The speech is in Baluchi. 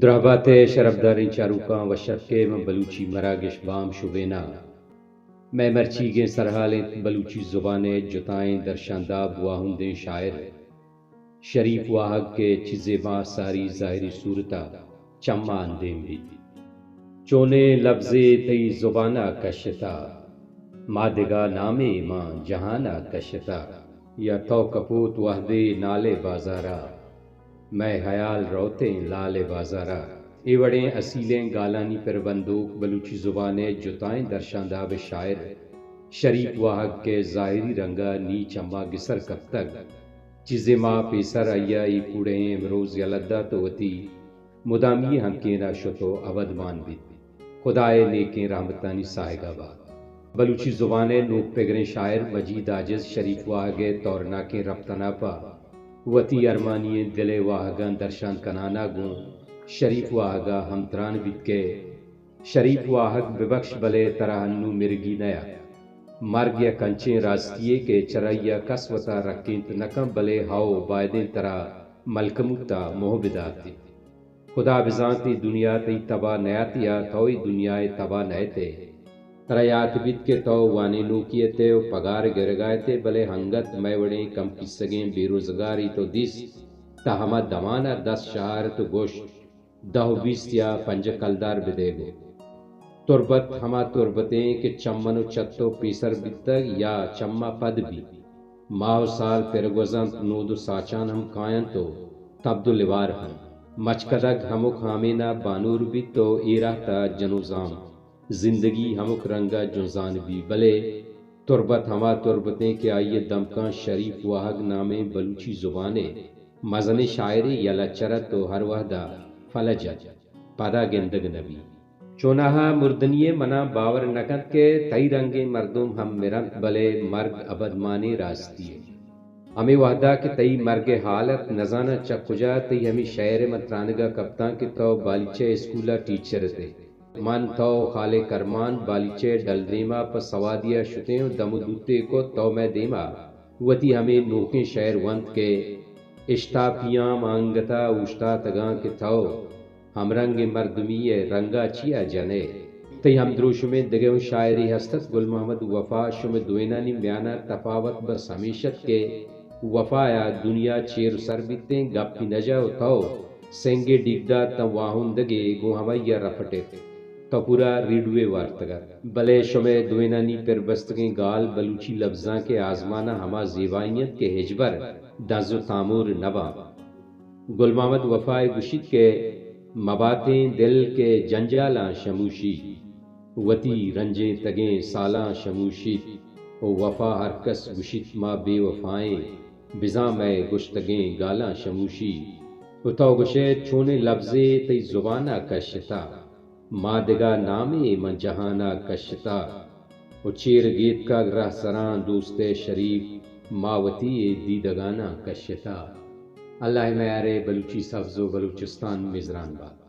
درہبات ءِ شرپداریں چاروکاں وش اتک ئے ماں بلوچی مراگش بام شبیناں۔ مئے مرچیگیں سرحال انت بلوچی زبان ءِ جتائیں درشانداب واہندیں شاعر شریف واہگ کہ چیزے ماں ساری ظاہری صورت ءَ چماں اندیم بیت۔ چونیں لبزے تئی زبان ءَ کشتہ، ما دگہ نامے ماں جہان ءَ کشتہ۔ یا تو کپوت وہدے نال ءِ بازار ءَ، مئے ہیال روتیں لال ءِ بازار ءَ۔ اے وڑیں اصیلیں گالانی پر بندوک بلوچی زبان ءِ جتائیں درشانداب ءِ شاعر شریف واہگ کہ ظاہری رنگ ءَ نی چماں گسر کپتگ۔ چیزے ماہ پیسر آئی ءَ اے کوڑہیں امروز یلہ دات ءُ وتی مدامی ہنکین ءَ شت ءُ ابدمان بیت۔ خدا ءِ نیکیں رحمتانی ساہگ ءَ بات۔ بلوچی زبان ءِ نوک پگریں شاعر مجید عاجز شریف واہگ ءِ تورناکیں رپتن ءَ پہ وتی ارمانی ئیں دل ءِ واہگاں درشان کنان ءَ گوں شریف واہگ ءَ ہمتران بیت کہ شریف واہگ ببکش بلے ترا ہنوں مرگی نیات۔ مرگ یک انچیں راستی یے کہ چرائی ءَ کس وتا رکینت نہ کنت، بلے ہئو بائدیں ترا ملکموت ءَ موہ بدات انت۔ خدا بزانت اے دنیا تئی تبا نیاتی ءَ تو اے دنیا ءِ تبا نئیت ئے۔ ترا یات بیت کہ تو وانینوکے ات ئے ءُ پگار گرگ ءَ ات ئے، بلے انگت مئے وڑیں کم کیسگیں بے روزگارے تو دیست، تہ ہما دمان ءَ دست شہارت ءُ گوشت، دہ ءُ بیست یا پنجاہ کلدار بدئے گوں۔ تربت ہما تربتیں کہ چمن ءُ چت ءُ پیسر بیتگ یا چماں پد بیت۔ ماہ ءُ سال پر گوزنت، نود ءُ ساچان ہم کاینت ءُ تبد ءُ لوار ہم۔ مچکدگ ہمک ہامین ءَ بانور بیت ءُ اے راہ تہ جنوزام زندگی ہمک رنگ ءَ جنزان بیت، بلے تربت ہما تربتیں کہ آئی ءِ دمکاں شریف واہگ نامیں بلوچی زبان ءِ مزنیں شاعرے یلہ چرت ءُ ہر وہد ءَ پلہ جت، پدا گندگ نہ بیت۔ چوناہا مردنی ءَ منا باور نہ کنت کہ تئی رنگیں مردم ہم مرنت، بلے مرگ ابدمانیں راستی یے۔ ہمے وہدا کہ تئی مرگ ءِ حال ات، نزاناں چہ کجا تئی ہمے شئیر ءَ من ترانگ ءَ کپتاں کہ تو بالیچہ اسکول ءَ ٹیچر ات ئے۔ من، تو، خالق ارمان بالیچہ ءِ ڈل دیما پہ سوادی ءَ شتیں ءُ دم ءُ دوتے کت، تو مئے دیما وتی ہمے نوکیں شئیر ونت کہ اشتاپیاں ما انگتا اوشتاتگاں کہ تو ہمرنگیں مردمی ءِ رنگ ءَ چیا جن ئے؟ تئی ہمدروشمیں دگہ اوں شاعرے ہست ات گل محمد وفا، شمئے دوئینانی میان ءَ تپاوت بس ہمیش ات کہ وفا ءَ دنیا چیر ءُ سر بیتیں، گپی نہ جا ءُ تو سنگے ڈیک دات تاں واہندگے گوں ہمائی ءَ رپٹت۔ تو پورا ریڈوے وارتگ ات۔ بلے شمئے دوئینانی پر بستگیں گال بلوچی لبزانک ءِ آزمان ءَ ہما زیبائی انت کہ ہچبر دنز ءُ تامور نہ باں۔ گل محمد وفا ءَ گوشیت کہ مباتیں دل کہ جنجالاں شموشیت، وتی رنجینتگیں سالاں شموشیت ءُ وفا ہرکس گوشیت ما بے وفائیں، بزاں مئے گوشتگیں گالاں شموشیت۔ ءُ تو گوشئے چونیں لبزے تئی زبان ءَ کشتہ، ما دگہ نامے من جہان ءَ کشتہ۔ ءُ چیر گیتکگ رہسراں دوست ءِ شریف، ما وتی اے دیدگاناں کشتہ۔ اللہ ءِ میار ءَ بلوچی سبز ءُ بلوچستان میزران بات۔